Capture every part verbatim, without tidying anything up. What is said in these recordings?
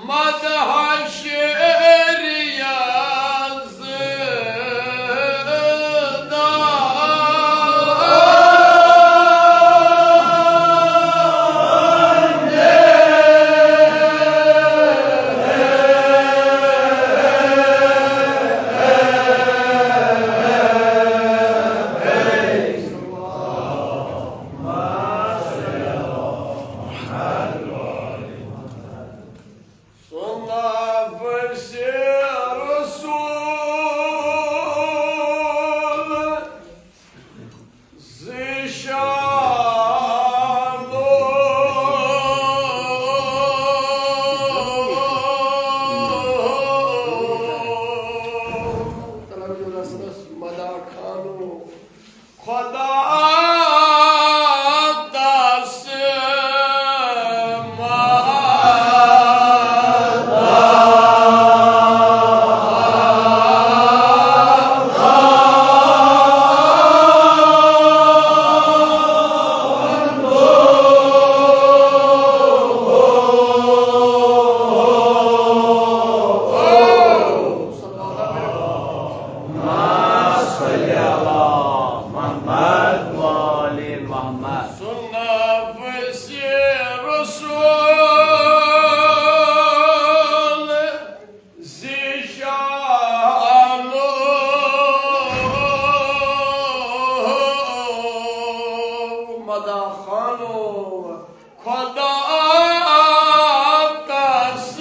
مدحہ شعریہ زندہ۔ سُنہ وسیع رسول ذیشان۔ مدح خانو خدا دس صلی علی محمد و آل محمد۔ سُنہ وسیع رسول ذیشان۔ مدح خانو خدا دس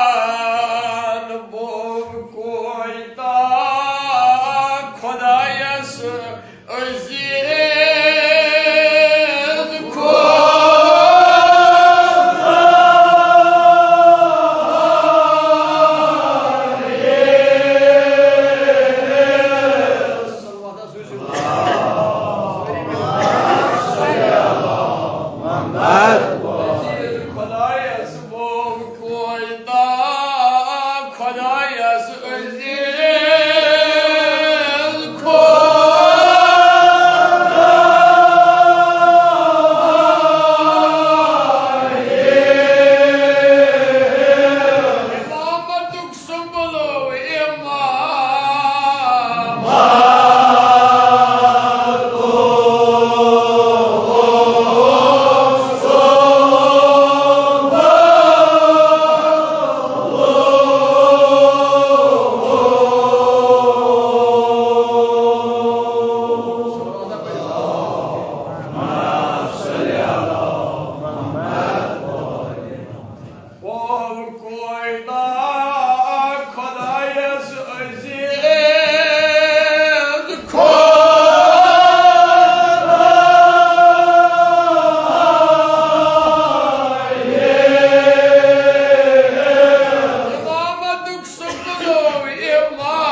شیخان بوٚو کویتا خۄدایس عزیز خۄدا۔ خۄدایس بوٚو کویتا، خۄدایس عزیز خۄدا۔ امامتک سنبھلو امام۔ بوٚو کویتا خۄدایس عزیز خۄدا۔ امامتک سُہ گوٚو امام۔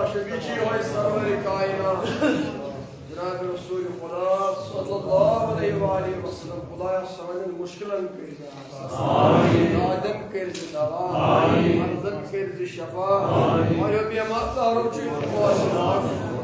شفیع چھِ یِہوٚے سرور کائنات۔ جناب رسول خدا صلی اللہ علیہ وآلہ وسلم، خدایا سانٮ۪ن مشکلن کٔرۍ زِ آسان۔ آمین۔ دادٮ۪ن کٔرۍ زِ دوا۔ آمین۔ مرضن کٔرۍ زِ شفا۔ آمین۔ آیو بیمار دارو چھُ یِمن پوشن۔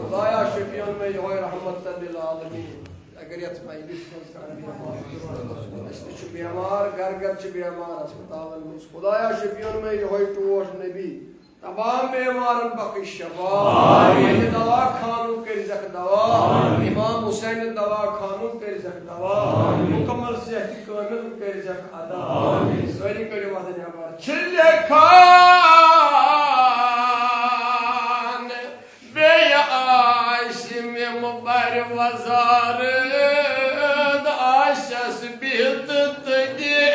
خدایا شفیعن مےٚ یِہوٚے رحمت للعالمین۔ اگر یتھ مجلس منٛز کانٛہہ بیمار، أسۍ تہِ چھِ بیمار، گرٕ گرٕ چھِ بیمار ہسپتالن منٛز۔ خدایا شفیعن مےٚ یِہوٚے ٹوٹھ نبی۔ تمام بیمارن بخش شفا۔ آمین۔ پننہِ دوا خانُک کٔرۍ زکھ دوا۔ آمین۔ امام حسین دوا خانُک کٔرۍ زکھ دوا۔ آمین۔ مکمل صحت کامل کٔرۍ زکھ عطا۔ آمین۔ سٲری کٔرِو وَتھ نٮ۪بر۔ چھِ لیکھان بیٚیہِ آسہِ مےٚ مُبارِ وزارت، آسٮ۪س بِہِتھ تہٕ گے۔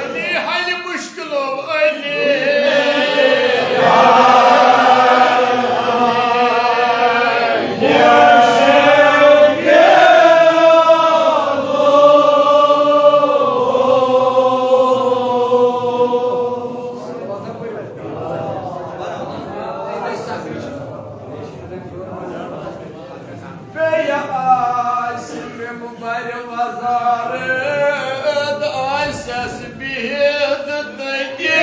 علی حل مشکلو علی۔ بیٚیہِ آسہِ مےٚ مُبارِ وزارت، آسٮ۪س بِہِتھ تہٕ گے۔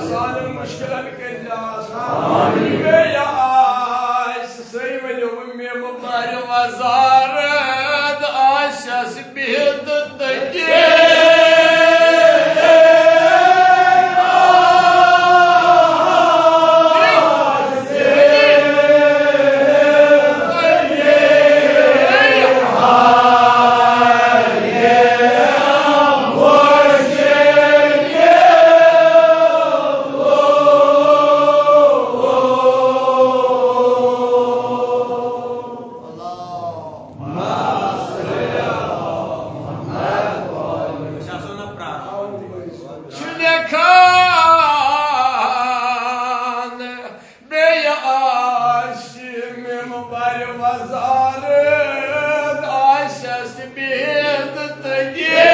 سانٮ۪ن مُشکِلن کٔرۍ زِ آسان۔ بیٚیہِ آسہِ سٲری ؤنِو، مےٚ مُبارِ وزارت آسٮ۪س بِہِتھ تہٕ گے۔ چھُ لیکھان، بیٚیہِ آسہِ مِمبر وزارت، آسٮ۪س بِہِتھ تہٕ گے۔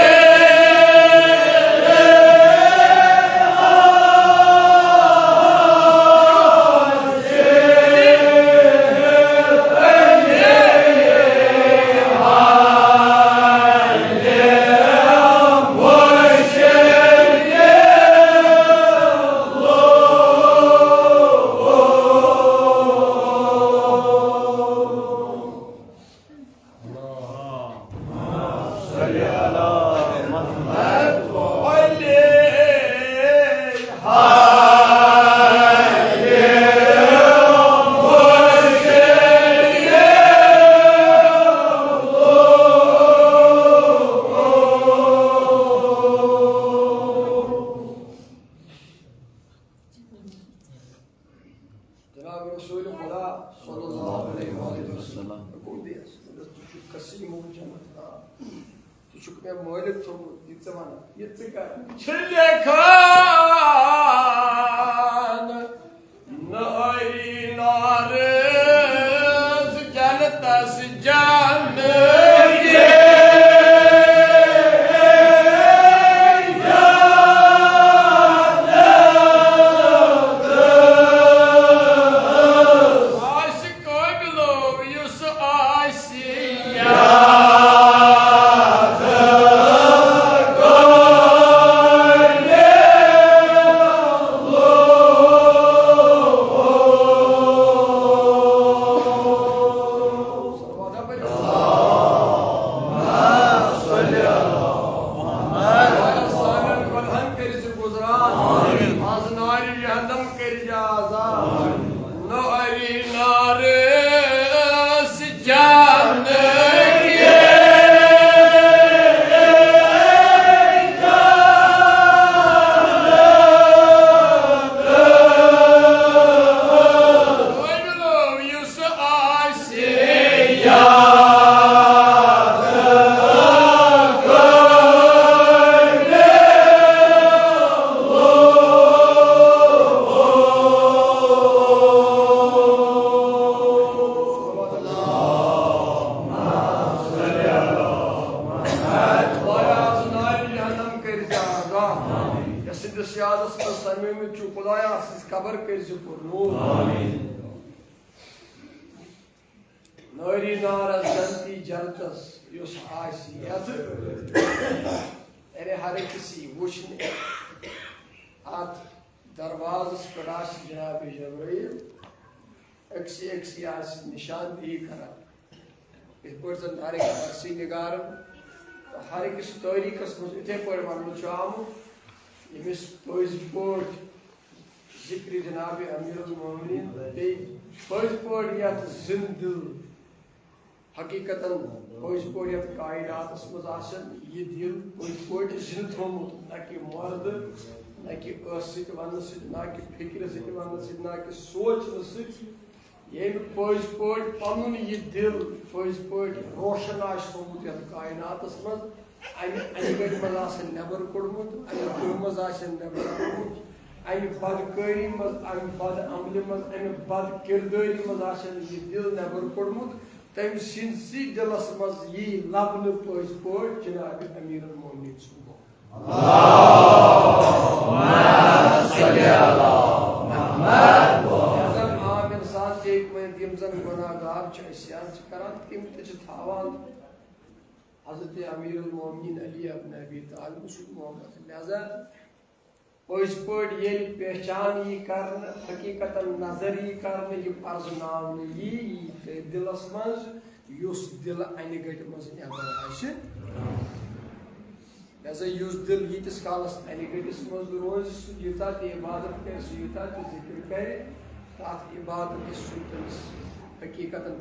جناب رسول خدا صلی اللہ علیہ وآلہ وسلم۔ حکم دِیَس، دوٚپُس، ژٕ چھُکھ قسیم الجنت۔ آ، ژٕ چھُکھ مےٚ مٲلِک تھوٚومُت، یہِ ژٕ وَنان، یہِ ژٕ کَر۔ چھِ لیکھان ناری نارس جنتس جان۔ آسہِ قٲبلو یُس آسہِ یاد۔ یادس منٛز سمیمٕتۍ چھِو، خدایا سٕنٛز قبر کٔرۍ زِ پُرنوٗر۔ آمین۔ نٲری نارس جنتی جنتس یُس آسہِ یتھ، یعنی ہر أکِس یی وٕچھنہٕ اتھ دروازس پٮ۪ٹھ آسہِ جناب جبرائیل، أکسٕے أکسٕے آسہِ نشاندہی کران۔ یِتھ پٲٹھۍ زن ہر أکِس عرصی نگارن تہٕ ہر أکِس تٲریٖخس منٛز یِتھے پٲٹھۍ وننہٕ چھُ آمُت، ییٚمِس پٔزۍ پٲٹھۍ ذکرِ جناب امیر المومنین بیٚیہِ پٔزۍ پٲٹھۍ یتھ زِندٕ دِل، حقیقتاً پٔزۍ پٲٹھۍ یتھ کائناتس منٛز آسن یہِ دِل پٔزۍ پٲٹھۍ زِندٕ تھوٚومُت، نہ کہِ مردٕ، نہ کہِ ٲسہٕ سۭتۍ وننہٕ سۭتۍ، نہ کہِ فکرِ سۭتۍ وننہٕ سۭتۍ، نہ کہِ سونچنہٕ سۭتۍ، ییٚمۍ پٔزۍ پٲٹھۍ پنُن یہِ دِل پٔزۍ پٲٹھۍ روشن آسہِ تھوٚومُت یتھ کائناتس منٛز، امہِ انہِ گٔٹۍ منٛز آسہِ نٮ۪بر کوٚڑمُت، امہِ کُلہِ منٛز آسہِ نٮ۪بر کوٚڑمُت، امہِ بدکٲری منٛز، امہِ بد عملہِ منٛز، امہِ بد کردٲری منٛز آسہِ یہِ دِل نٮ۪بر کوٚڑمُت، تٔمۍ سٕنٛدسٕے دِلس منٛز یی لبنہٕ پٔزۍ پٲٹھۍ جناب امیر المومنین سُنٛد محبت۔ اللہم صل علی محمد۔ یۄس زن عام انسان تہِ ہیٚکہِ ؤنِتھ، یِم زن گۄناہ گار چھِ، عصیان چھِ کران، تِم تہِ چھِ تھاوان حضرت امیر المومنین علی ابن ابی طالب سُنٛد محبت۔ لہذا پٔزۍ پٲٹھۍ ییٚلہِ پہچان یی کرنہٕ، حقیقتاً نظر یی کرنہٕ، یہِ پرزناونہٕ یی، یی تٔتھۍ دِلس منٛز، یُس دِل انہِ گٔٹۍ منٛز نٮ۪بر آسہِ۔ لہذا یُس دِل ییٖتِس کالس انہِ گٔٹِس منٛز روزِ، سُہ ییٖژاہ تہِ عبادت کرِ، سُہ ییٖژاہ تہِ ذِکر کرِ، تَتھ عبادتس چھُنہٕ تٔمِس حقیقتاً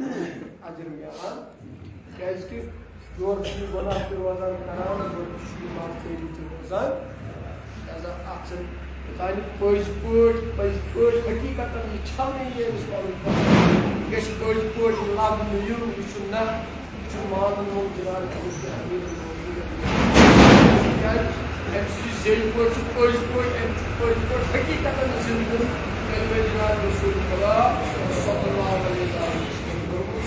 اجر میلان، کیازِ کہِ یورٕ چھُ یہِ گۄناہ تہِ روزان کران، یورٕ چھُ یہِ بدکٲری تہِ روزان۔ لہذا اتھ چھُنہٕ یوٚتانۍ پٔزۍ پٲٹھۍ، پٔزۍ پٲٹھۍ حقیقتاً یہِ چھَنہٕ یہِ أمِس پنُن پان۔ یہِ گژھِ پٔزۍ پٲٹھۍ لبنہٕ یُن، یہِ چھُ نہ، یہِ چھُ مانُن وول جناب حضرت امیر المومنین۔ کیازِ أمۍ سٕنٛدِ زیٚوِ پٲٹھۍ چھُ پٔزۍ پٲٹھۍ، أمۍ چھُ پٔزۍ پٲٹھۍ حقیقتاً زِندٕ۔ تیٚلہِ گٔے جناب رسول خدا صلی اللہ علیہ وسلم۔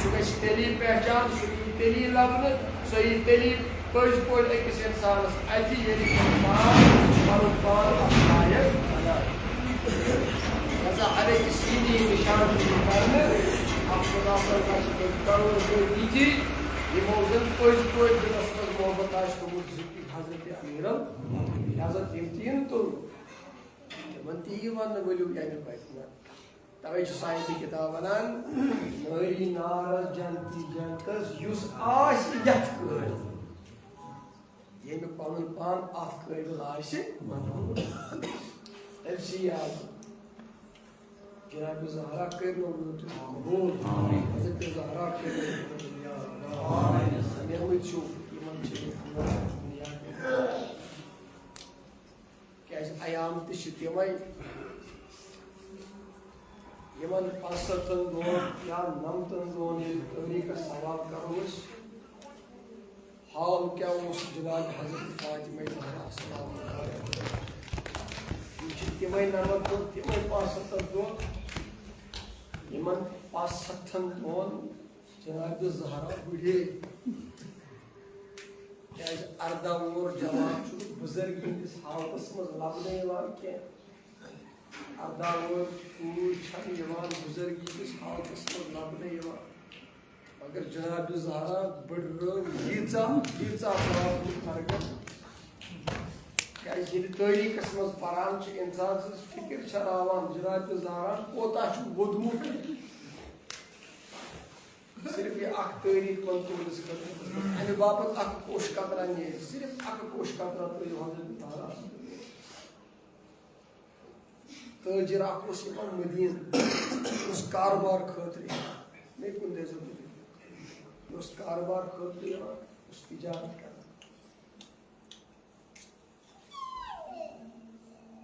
سُہ گژھِ تیٚلی پہچان، سُہ یی تیٚلی لبنہٕ، سُہ یی تیٚلی پٔزۍ پٲٹھۍ أکِس اِنسانَس اَتھِ، ییٚلہِ اِنسان پَنُن پان اَتھ لایق بَنایہِ۔ لہذا ہر أکِس یی نہٕ یہِ نِشاندِہی کرنہٕ، اَتھ خۄدا صٲب آسہِ تۄہہِ کَرور پٲٹھۍ یِتھی، یِمو زَن پٔزۍ پٲٹھۍ دِلَس منٛز محبت آسہِ تھوٚمُت ذِکرِ حضرت امیٖرَن۔ لہذا تِم تہِ یِن تُلنہٕ۔ تِمَن تہِ یی وَننہٕ، ؤلِو ییٚمہِ پَتہٕ نہ۔ توے چھُ صاحبِ کتاب ونان، نٲری نارس جنتی جنتس یُس آسہِ یتھ قٲبِل، ییٚمہِ پنُن پان اتھ قٲبِل آسہِ، تٔمۍ سٕے یاد۔ جناب زہرا کٔرۍ نو قبول۔ حضرت زہرا کٔرۍ نو قبول۔ یا اللہ۔ سمیمٕتۍ چھِو، یِمن چھِ دُنیا کیازِ ایام تہِ چھِ تِمے، یِمن پانٛژستن دۄہن یا نمتن دۄہن ییٚلہِ تٲریٖخس حوالہٕ کرو أسۍ، حال کیٛاہ اوس جناب حضرت فاطمہ زہرا سلام اللہ علیہا؟ یِم چھِ تِمے نمتھ دۄہ، تِمے پانٛژستن دۄہ، یِمن پانٛژستن دۄہن جناب زہرا بُڑھے۔ کیازِ ارداہ وُہُر جوان چھُنہٕ بُزرگی ہٕنٛدِس حالتس منٛز لبنہٕ یِوان کینٛہہ۔ ارداہ وُہُر کوٗر چھنہٕ یِوان بُزرگی ہٕنٛدِس حالتس منٛز لبنہٕ یِوان۔ مگر جناب زہرا بٔڑرٲو ییٖژاہ، ییٖژاہ پرابلم پرگٹ۔ کیازِ ییٚلہِ تٲریٖخس منٛز پران چھِ، انسان سٕنٛز فکر چھےٚ راوان، جناب زہرا کوتاہ چھُ ووٚدمُت۔ صرف یہِ اکھ تٲریٖخ وَن تُہٕنٛدِس خٲطرٕ۔ اَمہِ باپتھ اکھ کوٚش قطرہ نیرِ، صرف اکھ کوٚش قطرہ ترٛٲیِو حضرت تعالیٰ۔ تٲجِر اکھ اوس یِوان مدیٖنہٕ، اوس کارٕبار خٲطرٕ یِوان۔ مےٚ کُن دٔزیو تُہۍ۔ یہِ اوس کارٕبار خٲطرٕ یِوان، اوس تِجارت کران۔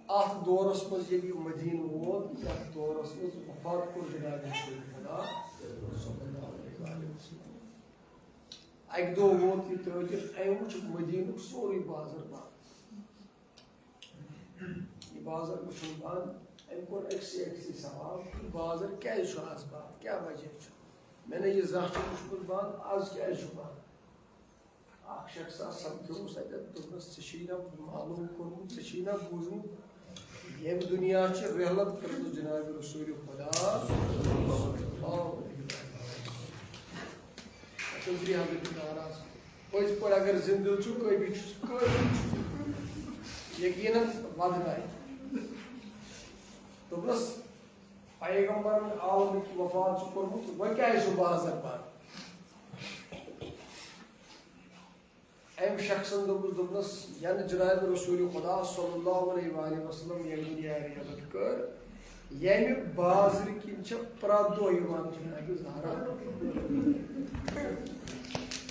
اتھ دورس منٛز ییٚلہِ یہِ مدیٖنہٕ ووت، یتھ دورس منٛز وفات کوٚر جناب رسول خدا صلی اللہ علیہ وآلہ وسلم۔ اکہِ دۄہ ووت یہِ تٲجِر، أمۍ وُچھ مدیٖنُک سورُے بازر بنٛد۔ یہِ بازر وُچھُن بنٛد، أمۍ کوٚر أکسٕے أکسٕے سوال، یہِ بازر کیازِ چھُ آز بنٛد؟ کیٛاہ وجہ چھُ؟ مےٚ نے یہِ زانٛہہ چھُ وُچھمُت بنٛد، آز کیازِ چھُ بنٛد؟ اکھ شخص آو سمکھیومُت اتٮ۪تھ، دوٚپنس، "ژےٚ چھُے نا معلوم کوٚرمُت، ژےٚ چھُے نا بوٗزمُت، ییٚمہِ دُنیا چھِ رحلت کٔرمٕژ جناب رسول خدا صلی اللہ علیہ وسلم۔ اچھا، ذریعہ حضرت ناراض۔ پٔزۍ پٲٹھۍ اگر زِندٕ چھُ، قٲبِل چھُ، قٲبِل چھُ۔ یقیناً ودنایہِ۔ دوٚپنَس، پیغمبرن عالمٕکۍ وفات چھُ کوٚرمُت، وۄنۍ کیٛازِ چھُ بازر بنٛد؟ أمۍ شخصن دوٚپُس، دوٚپنَس، یَنہٕ جناب رسول خدا صلی اللہ علیہ وآلہ وسلم ییٚمہِ دُنیا رحلت کٔر، ییٚمہِ بازرٕ کِنۍ چھِ پرٛٮ۪تھ دۄہ یِوان جناب زہرا۔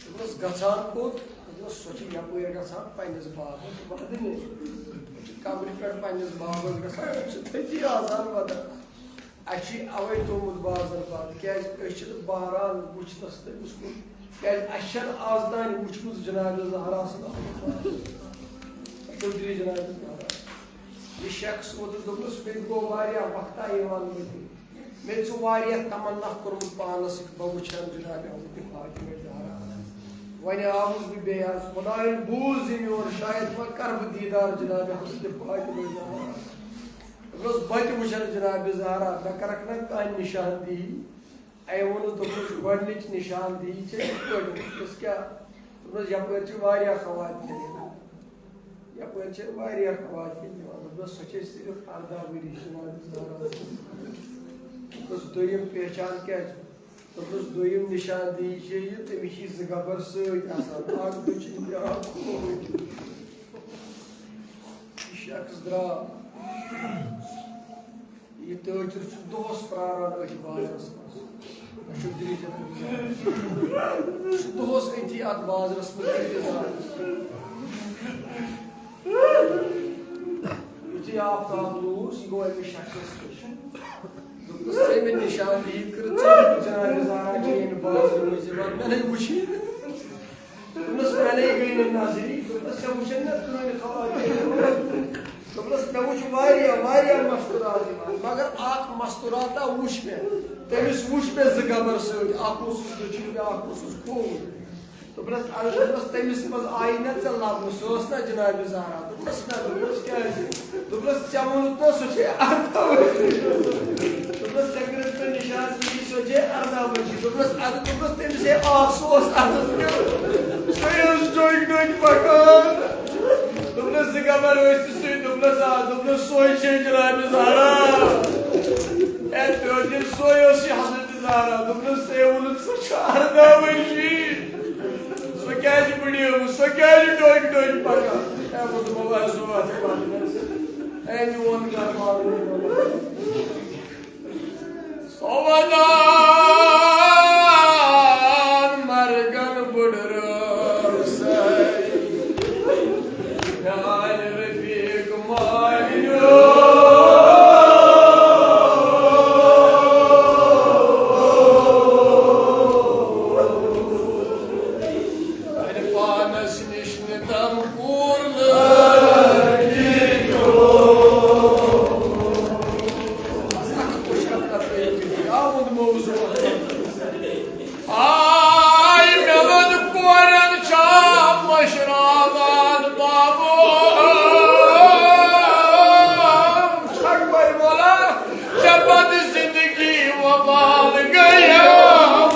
دوٚپنَس، گژھان کوٚت؟ دوٚپنَس، سۄ چھِ یَپٲرۍ گژھان پنٛنِس باغَس وَدنہِ۔ سۄ چھِ قبرِ پٮ۪ٹھ پنٛنِس باغَس گژھان، سۄ چھِ تٔتی آسان وَدان۔ اَسہِ چھُ اَوَے تھوٚومُت بازر بنٛد، کیٛازِ أسۍ چھِنہٕ بہرحال وٕچھنَس تٔمِس کُن، کیٛازِ اَسہِ چھَنہٕ آز تام وٕچھمٕژ جناب زہرا سٕنٛز آمٕژ۔ تُلدری جناب زہرا۔ یہِ شخص ووتُس، دوٚپنَس، مےٚ تہِ گوٚو واریاہ وقتہ یِوان مٔنٛزِل۔ مےٚ تہِ چھُ واریاہ تمنا کوٚرمُت پانَس سۭتۍ، بہٕ وٕچھِ ہا جناب حضرت فاطمہ زہرا۔ وۄنۍ آوُس بہٕ بیٚیہِ آز، خۄدایَن بوٗز یہِ میون، شاید وۄنۍ کَرٕ بہٕ دیٖدار جناب حضرت فاطمہ زہرا۔ دوٚپنَس، بہٕ تہِ وٕچھَن جناب زہرا، مےٚ کَرَکھ نہ کانٛہہ نِشاندِہی۔ أمۍ ووٚنُس، دوٚپنَس، گۄڈٕنِچ نِشاندِہی چھےٚ یِتھ پٲٹھۍ۔ دوٚپنَس، کیٛاہ؟ دوٚپنَس، یَپٲرۍ چھِ واریاہ خواتیٖن یِوان۔ یَپٲرۍ چھِ واریاہ خواتیٖن یِوان۔ دوٚپنَس، سۄ چھےٚ صرف اَرداہ ؤری جناب زہرا۔ دوٚپنَس، دوٚیِم پہچان کیٛاہ چھِ؟ دوٚپنَس، دوٚیِم نِشاندِہی چھےٚ یہِ، تٔمِس چھِ زٕ گبر سۭتۍ آسان، اَکھ دٔچھِنۍ بیٛاکھ کھووٕرۍ۔ یہِ شخص درٛاو۔ یہِ تٲجِر چھُ دۄہَس پرٛاران أتھۍ بازرَس منٛز۔ اَسہِ چھُ دِلہِ جنت۔ یہِ چھُ دۄہَس أتھی اَتھ بازرَس منٛز اِنتظار۔ یُتھُے آفتاب لوٗس، یہِ گوٚو أمِس شخصَس خۄش۔ دوٚپنَس، "ژےٚ مےٚ نِشاندِہی کٔر، ژےٚ جناب زہرا چھِ ییٚمہِ بازرٕ مٔنٛزۍ یِوان، مےٚ نَے وٕچھی نہٕ۔" دوٚپنَس، "مےٚ نَے گٔے نہٕ نظری۔" دوٚپنَس، "ژےٚ وٕچھَن نہ پرٛٲنۍ خواتیٖن؟" دوٚپنَس، "مےٚ وٕچھ واریاہ، واریاہ مستوٗرات یِوان، مگر اَکھ مستوٗراتا وٕچھ مےٚ۔ تٔمِس وٕچھ مےٚ زٕ گبر سۭتۍ، اَکھ اوسُس دٔچھُن، بیٛاکھ اوسُس کھووُر۔" دوٚپنَس، اَدٕ دوٚپنَس، "تٔمِس منٛز آیہِ نہ ژےٚ لَبنہٕ، سۄ ٲس نہ جناب زہرا؟" دوٚپنَس، "نہ۔" دوٚپنَس، "کیٛازِ؟" دوٚپنَس، "ژےٚ ووٚنُتھ نہ سۄ چھے اَرداہ ؤرِش۔" دوٚپنَس، "اَگر دوٚپنَس تٔمِس ہے آسہٕ، سُہ اوس اَتھَس کیُتھ، سُہ اوس ڈوٚنۍ ڈوٚنۍ پَکان۔" دوٚپنَس، "زٕ گبر ٲسۍ سۭتۍ؟" دوٚپنَس، "آ۔" دوٚپنَس، "سۄے چھے جناب زہرا۔ اے تٲجِر، سۄے ٲس یہِ حضرت زہرا۔" دوٚپنَس، "ژےٚ ووٚنُتھ سۄ چھِ اَرداہ ؤرِش۔" سۄ کیٛازِ بٕڈیومُت؟ سۄ کیٛازِ ڈوٚنۍ ڈوٚنۍ پکان؟ اے بہٕ دِمو وۄنۍ زٕ وَتھٕ پَتہٕ۔ اے میون گرٕ والُن۔ سۄ وَدان مرگن بٕڈرٲو سَے۔ میٛانہِ رفیق مالیو۔ پانس نِش نِتم کوٗر لٲگِتھ۔ آے مےٚ ووٚن کورٮ۪ن چھا مٔشراوان بابو۔ چھکھ بٔرۍ وولا۔ ژےٚ پتہٕ زندگی وبال گٔیَم۔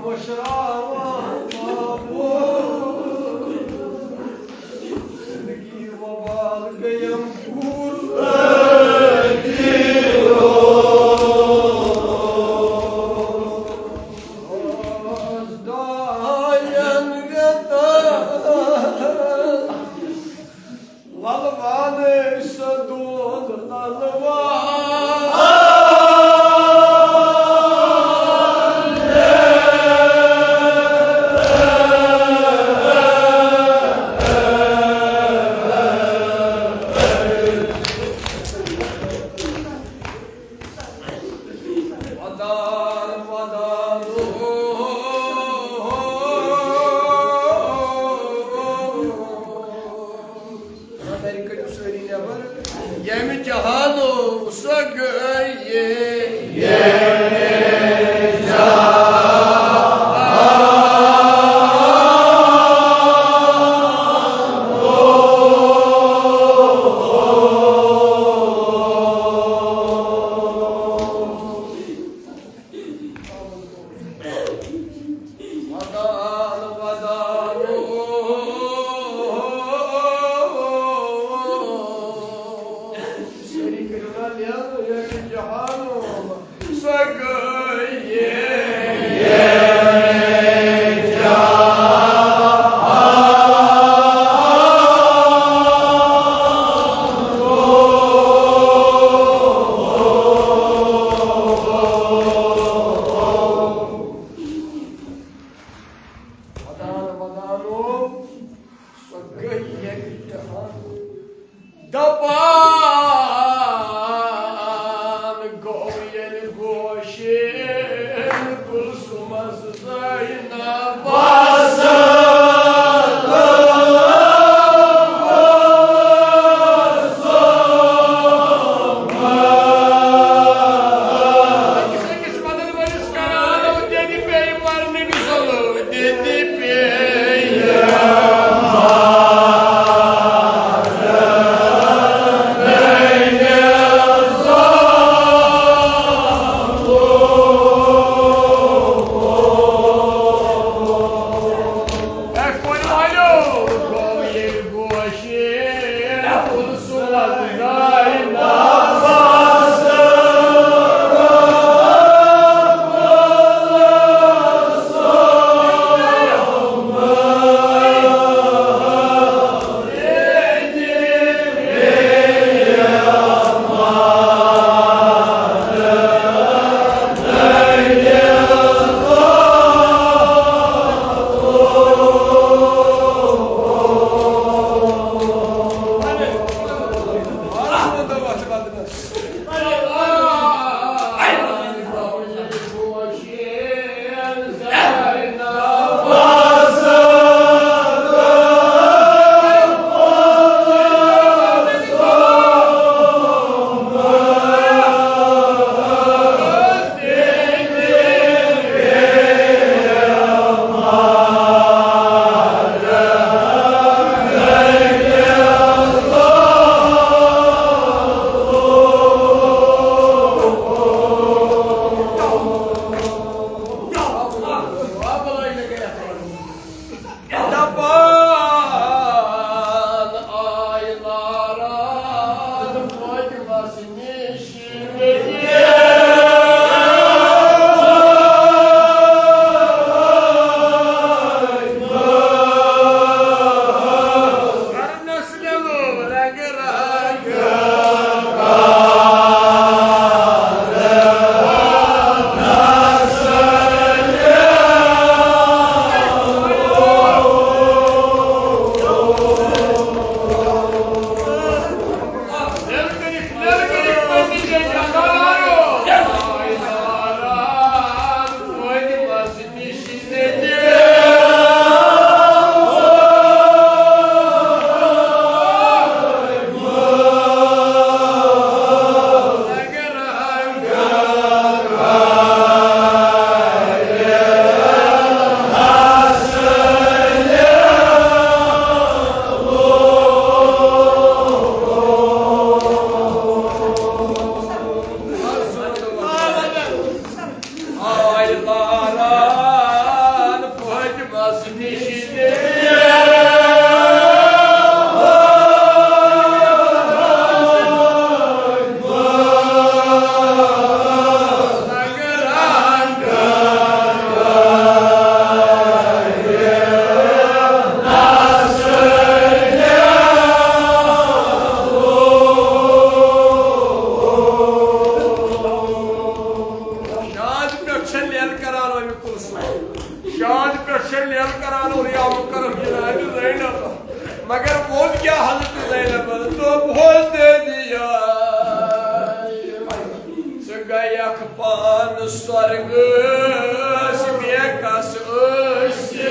مشراوان بابو، زندگی وبال گیم پور۔ ڈاین رٮ۪تن للوان سدود للوان۔ ودان ودان۔ نظرِ کٔڑِو سٲری نٮ۪بر۔ ییٚمہِ جہانو سۄ گٔیے۔ ودان ودان۔ سٲری کٔرِو نا لیٚن، ییٚمہِ جہانو سۄ گٔیے۔ ودان ودانو، سۄ گٔیے ییٚمہِ جہان۔ دپان گوٚو ییٚلہِ گوشہِ کُلثومس زینبس۔ أکِس أکِس مدد وٲلِس کران، دِنہِ پیٚیہِ پرنہِ نِش ضروٗر، دِنہِ پیٚیہِ۔ چاند پٮ۪ٹھ چھےٚ لیل کران اور یا مُکرم جناب زینب۔ مگر ووٚن کیٛاہ حضرت زینبن؟ دوٚپ، "ہو دے دیا، ژٕ گٔیَکھ پانہٕ سۄرگس، مےٚ کس ٲسۍ۔"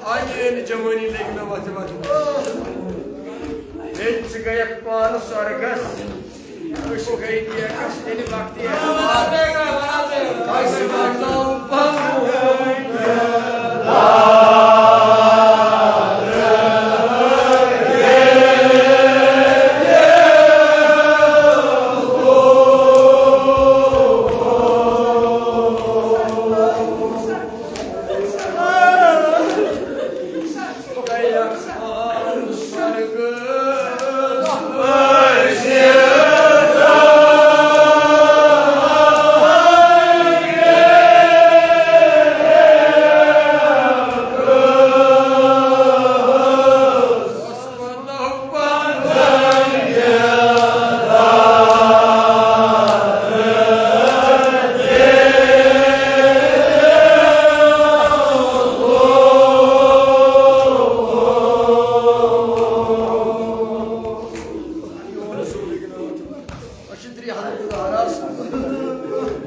آیے نہٕ جوٲنی لٔگۍ مےٚ وَتھِ وَتھِ۔ ہے، ژٕ گٔیَکھ پانہٕ سۄرگَس۔ أسۍ گٔے نیکَس ییٚلہِ وقتہِ اعتبار۔ اَسہِ وَنو پَنُن۔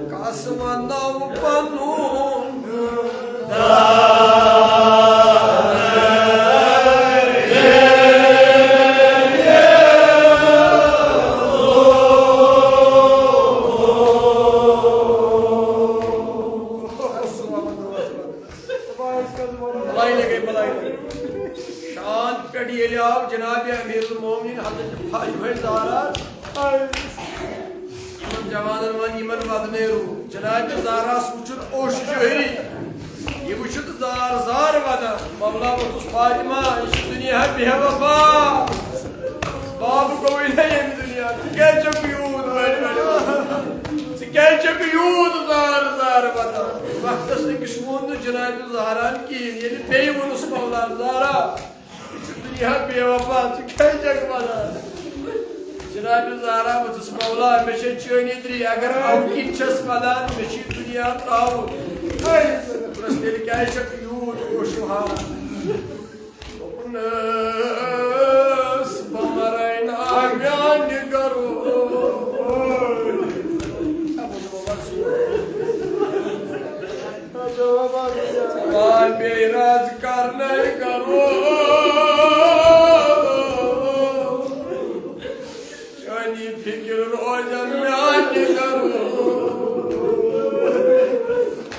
کس ونو پنُن بلائی لگے، بلائی لگے۔ شام پٮ۪ٹھ ییٚلہِ آو جناب امیر المومنین حضرت فاطمہ زہرا، یِمن جوانن وَن، یِمن وَدنیرو۔ جناب زہراہس وُچھُن اوٚش جوہری، یہِ وُچھِتھ زار زار وَدان، مولا ووٚتھُس، فاطمہ، یہِ چھِ دُنیا بے وفا۔ باب گوٚوٕے نہ ییٚمہِ دُنیا، ژٕ کیٛازِ چھَکھ یوٗت وَنہِ وَنہِ وَنان؟ ژٕ کیٛازِ چھَکھ یوٗت زار زار وَدان؟ وقتس أکِس ووٚن نہٕ جناب زہراہن کِہیٖنۍ، ییٚلہِ بیٚیہِ ووٚنُس مولا زہرا، یہِ چھُ دُنیا بے وفا، ژٕ کیٛازِ چھَکھ وَنان؟ جناب زہرا ووٚتھُس، مولا، مےٚ چھےٚ چٲنی درٛے، اگر اَوٕ کِنۍ چھَس وَدان، مےٚ چھُ یہِ دُنیا ترٛاوُن۔ ہے، دوٚپنَس، تیٚلہِ کیٛازِ چھَکھ یوٗت اوٚش وَہان؟ دوٚپنَس، بہٕ مَرَے نا میٛانہِ گَرُک۔ پان بیٚیہِ راز کرنے کرو۔ چٲنی فکر روزن میانہِ کرو۔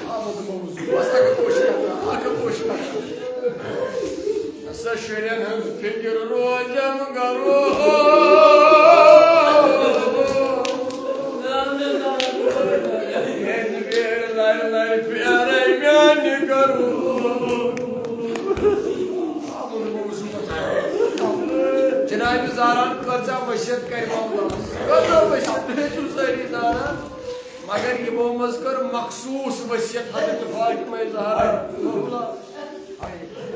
آمد موضوع۔ بس اکھ کوشش کرنا، اکھ کوشش کرنا۔ سا شُرٮ۪ن ہٕنٛز فکر روزن کرو۔ ییٚلہِ بیٚیہِ لرِ لرِ پھیرے میانہِ گرو۔ وصیت کرِ مولا۔ کۭژاہ وصیت تُہۍ چھِو سٲری زانان، مگر یِمو منٛز کٔر مخصوٗص وصیت حضرت فاطمہ زہرا۔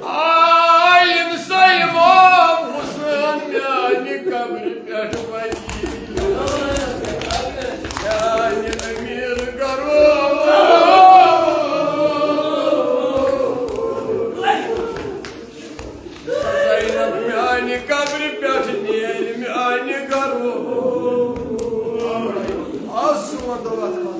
آے اِنسا امام حسین میانہِ قبرِ پٮ۪ٹھ وزیر، میانہِ امیر گرو۔ زینب میانہِ قبرِ پٮ۪ٹھ نیرِ میانہِ گرو۔ آز سون دۄہ وۄتھان۔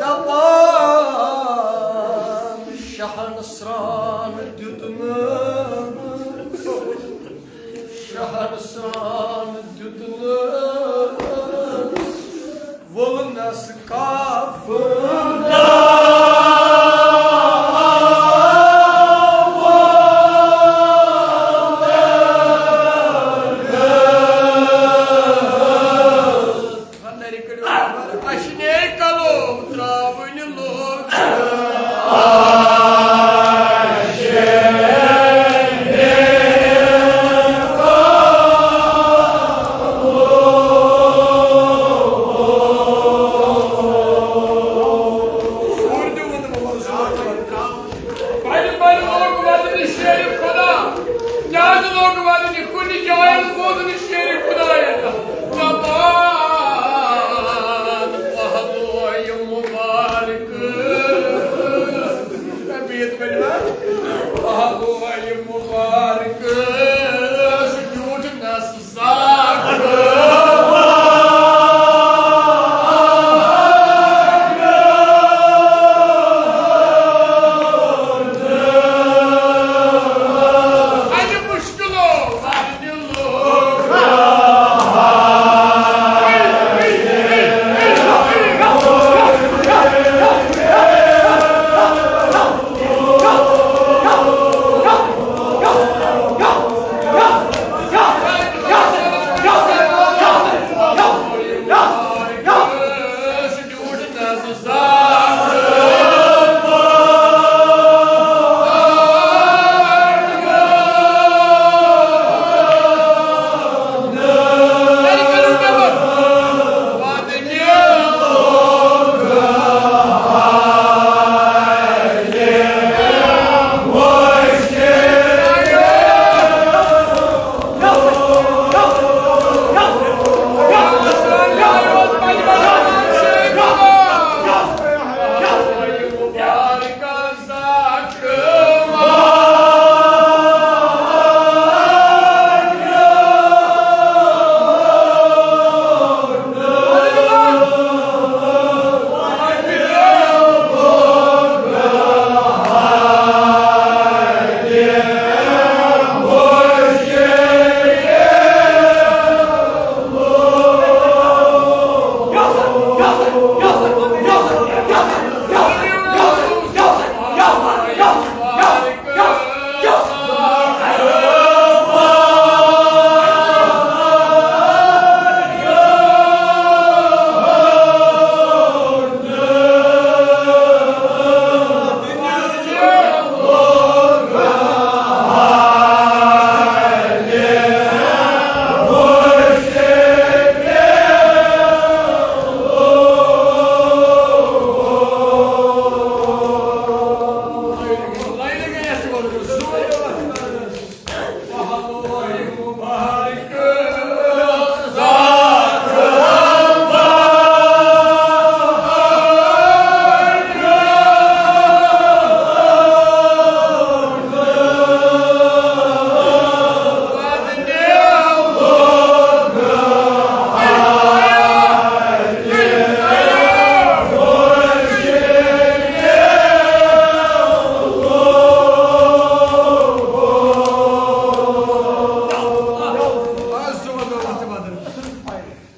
دپان شہن سرٛان دیُتنَس، شہن سرٛان دیُتنَس، وولنس کفن۔ اَسہِ نے کلو ترٛاوٕنۍ لوگ۔ بڑِ بڑِ لوگ ودنہِ شیرِ خدا۔ کیازِ لوگ ودنہِ؟ کُنہِ جایہِ بوٗز نہٕ شیرِ خدایَن دپان، پہلوے مُبارک۔ بیٚیہِ ؤنِو حظ، پہلوے مُبارک۔ سُہ زیوٗٹھ نس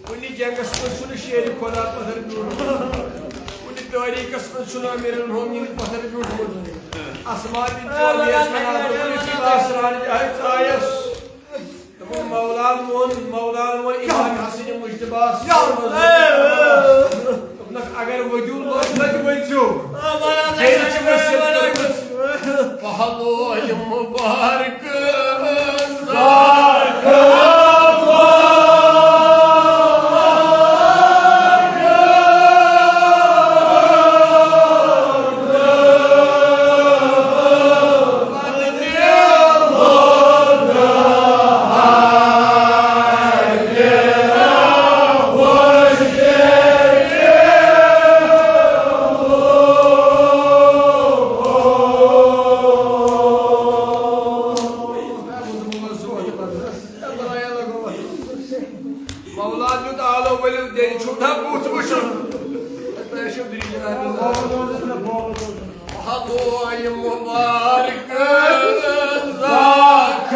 کُنہِ جنگس منٛز چھُنہٕ شیرِ خۄدا پتھر بیوٗٹھمُت۔ کُنہِ تٲریٖخس منٛز چھُنہٕ امیٖر المومنیٖن پتھر بیوٗٹھمُت۔ اسما بنت امیس وَنان دوٚپُن، یُتھُے بہٕ اسرار جاہہِ ژایس، دوٚپُن، مولان ووٚن، مولان ووٚن امام حسن مجتبیٰ۔ دوٚپنکھ، اگر ؤدِو لوٚگ، لَگہِ ؤدِو۔ تیٚلہِ چھِ ؤسِتھ کٔرمٕژ۔ پہلوے مبارک۔ مولا دیُت آلو، ؤلِو، دٮ۪دِ چھُو نا بُتھ وٕچھُن؟ تۄہہِ چھُو درٛیٚجہِ رَٹٕنۍ۔ ہتوے مبارک زاکھ۔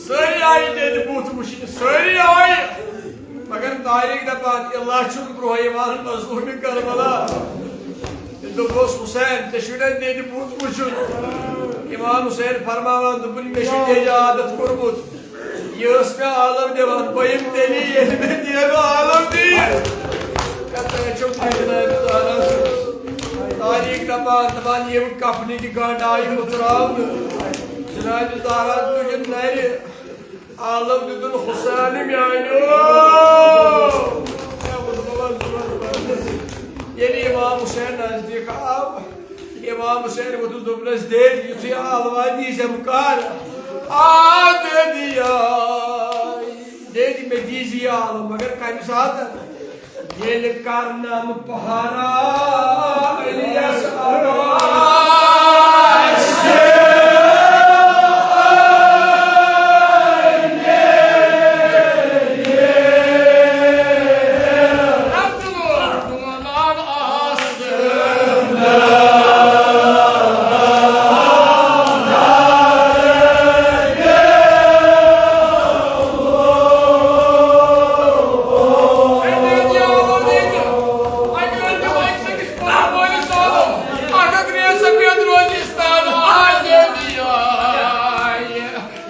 سٲری آیہِ تیٚلہِ بُتھ وٕچھِنۍ، سٲری آیہِ۔ مگر تاریخ دپان، اللہ چھُنہٕ برٛونٛہہ یِوان مظلوٗمِ کربلا۔ تٔمۍ دوٚپ، "اوس حسین، ژےٚ چھُے نا دٮ۪دِ بُتھ وٕچھُن؟" امام حسین فرماوان، دوٚپُن، "مےٚ چھُ دٮ۪دِ عادت کوٚرمُت، یہِ ٲس مےٚ عالم دِوان، بہٕ یِمہٕ تیٚلی، ییٚلہِ مےٚ دٮ۪د عالم دِیہِ۔" کتھ چھُم تۄہہِ جناب زہرا سٕنٛز؟ تاریخ دپان، دپان، یِم کفنٕکۍ گنٛڈ آیہِ مُژراونہٕ۔ جناب زہرا تُجہِ نرِ عالم دیُتُن حسین میانیو۔ ییٚلہِ امام حسین نزدیٖک آو، امام حسین ووٚتھُس، دوٚپنَس، "دٮ۪دِ، یُتھُے آلوا دی ژےٚ بہٕ کر؟" "آ دٮ۪دِ، آے۔ دٮ۪دِ، مےٚ دیٖزِ یہِ آلو، مگر کَمہِ ساتہٕ؟" ییٚلہِ کرنم پہرا علیس آباد۔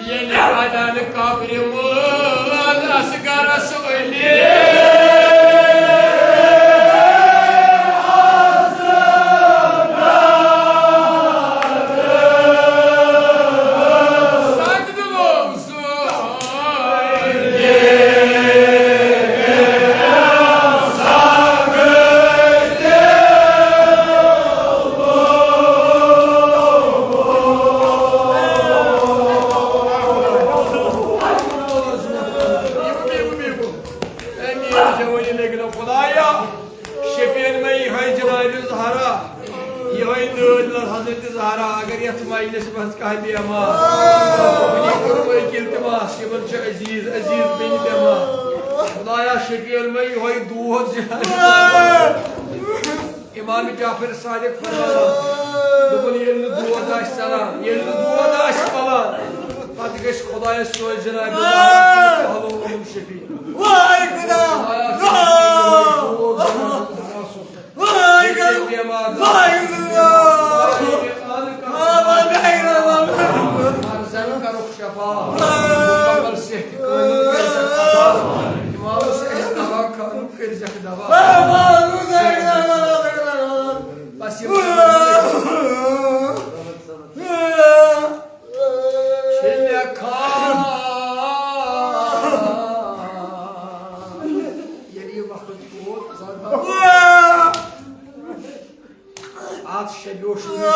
ییٚلہِ بدن قبرِ منٛز اصغرس ؤلِتھ۔ خدایا، شفیع مےٚ یِہوٚے جناب زہرا، یِہوٚے نٲج لل حضرت زہرا، اگر یتھ مجلس منٛز کانٛہہ بیمار، وٕنی کوٚرُم أکۍ التماس، یِمن چھُ عزیز، عزیز بیٚنہِ بیمار۔ خدایا شفیع مےٚ یِہوٚے دود جناب۔ امام جعفر صادق فرماوان، دوٚپُن، ییٚلہِ نہٕ دود آسہِ ژلان، ییٚلہِ نہٕ دود آسہِ ژلان، پتہٕ گژھِ خدایس سوزِ جناب پہلوان شفیع۔ واے خدا! واے خدا! واے خدا! شفا، مکمل صحت کٲمِل کٔرۍزٮ۪کھ عطا۔ امام حسین دوا خانُک کٔرۍزٮ۪کھ دوا۔ بس یِم چھِ مےٚ خان۔ ییٚلہِ یہِ وقت ووت، زن اتھ شبیو شبیو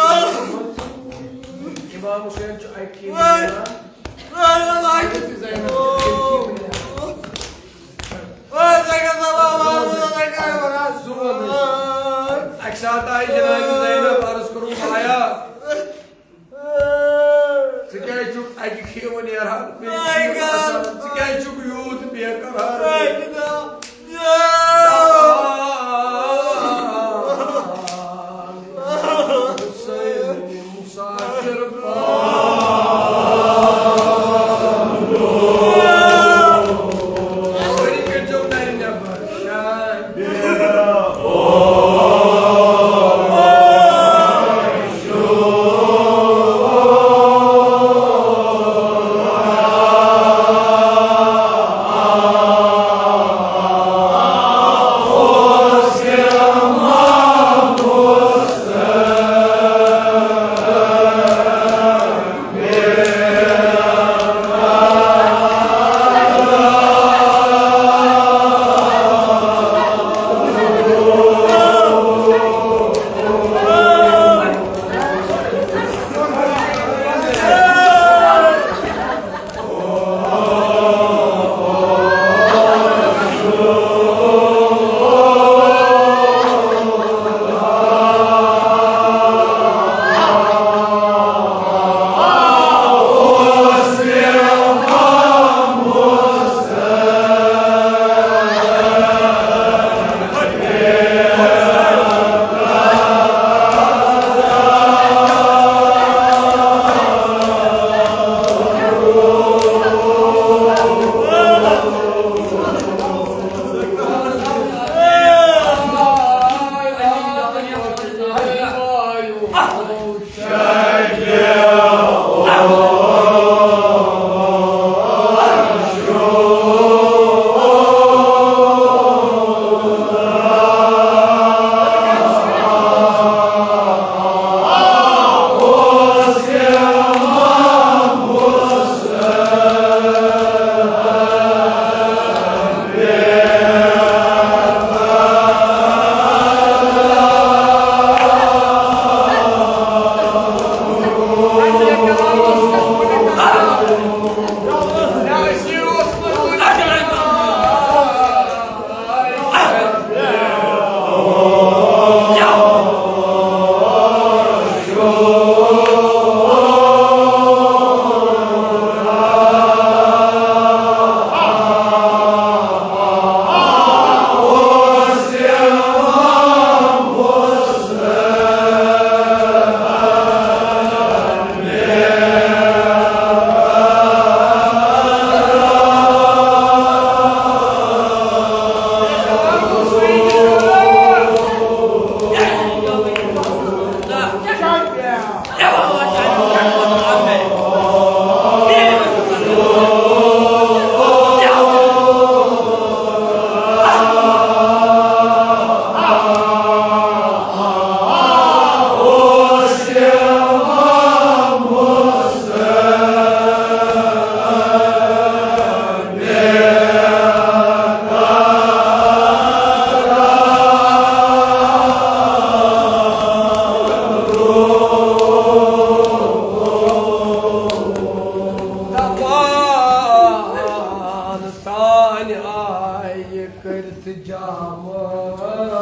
امام حسین چھُ اکہِ ٹیٖمہِ نیران۔ حضرت زینب چھِ اکہِ ٹیٖمہِ نیران۔ زٕ وَن حظ۔ اکہِ ساتہٕ آیہِ جناب زینب عرض کوٚرُن، آیا ژٕ کیٛازِ چھُکھ اَکہِ کھیٖوٕ نیران، بیٚیہِ کھیٖوٕ گژھان؟ ژٕ کیٛازِ چھُکھ یوٗت بے قرار؟ حسین مسافر پال۔ دپان سانہِ آیہِ کٔرِتھ جامہٕ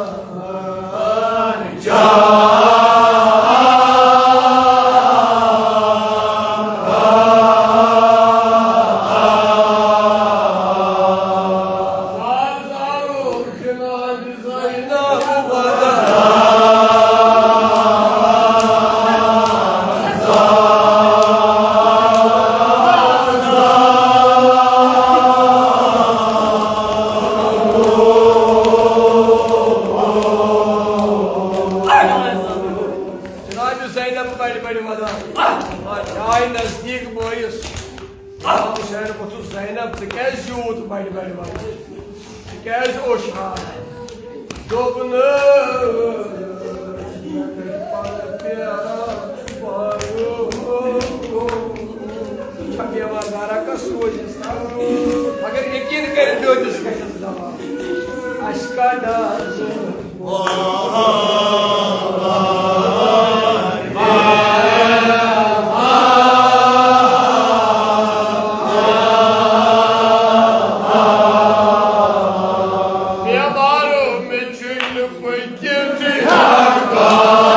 جان۔ جناب زینب بڑِ بڑِ ودان۔ جاے نزدیٖک بٲیِس۔ جناب شاعر، بہٕ چھُس زینب، ژٕ کیٛازِ یوٗت بڑِ بڑِ ودان؟ ژٕ کیٛازِ اوٚش ہار؟ دوٚپنَس، چھا بیمار دارا کانٛہہ سوزِس؟ مگر یقیٖن کٔرِتھ دیُتُس کَتٮ۪س دوا۔ اَسہِ کَڑان۔ بیمارو مےٚ چھُنہٕ پٔکِتھ ہٮ۪کان۔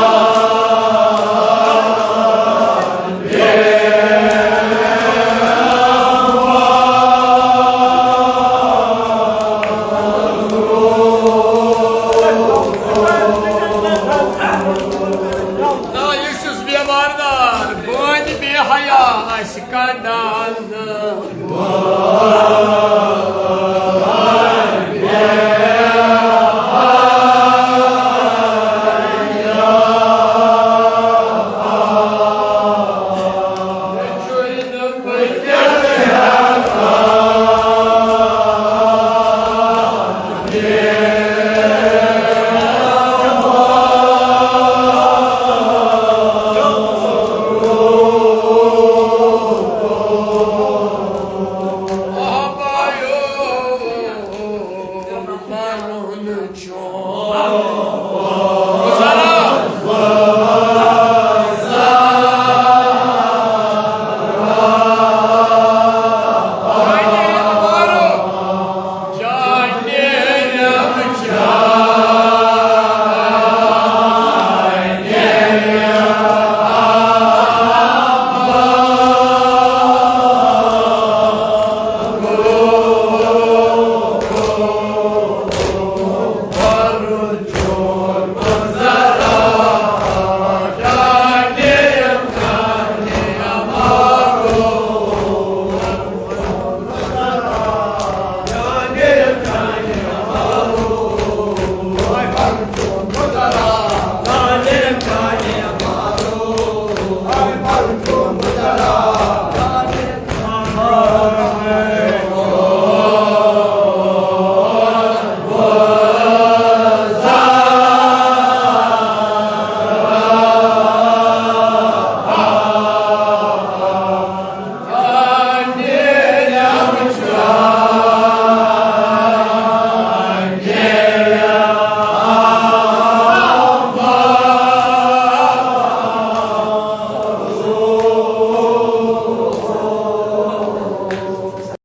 نہ، یہِ چھُس بیمار دار، بٲنۍ بے حیا آسہِ کڑان۔